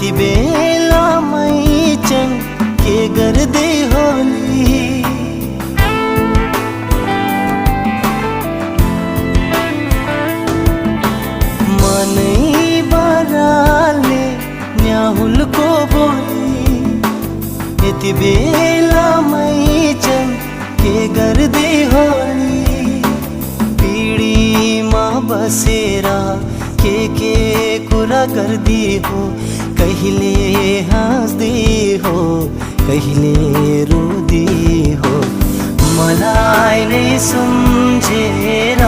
यति बेलामै चन के गर्दै होली। मनै बराल्ने न्याहुलको बोली यति बेलामै चन के गर्दै होली। पिँढीमा बसेर के कुरा गर्दी हो, कहिले हाँस्दी हो कहिले रुदी हो। मलाई नै सम्झेर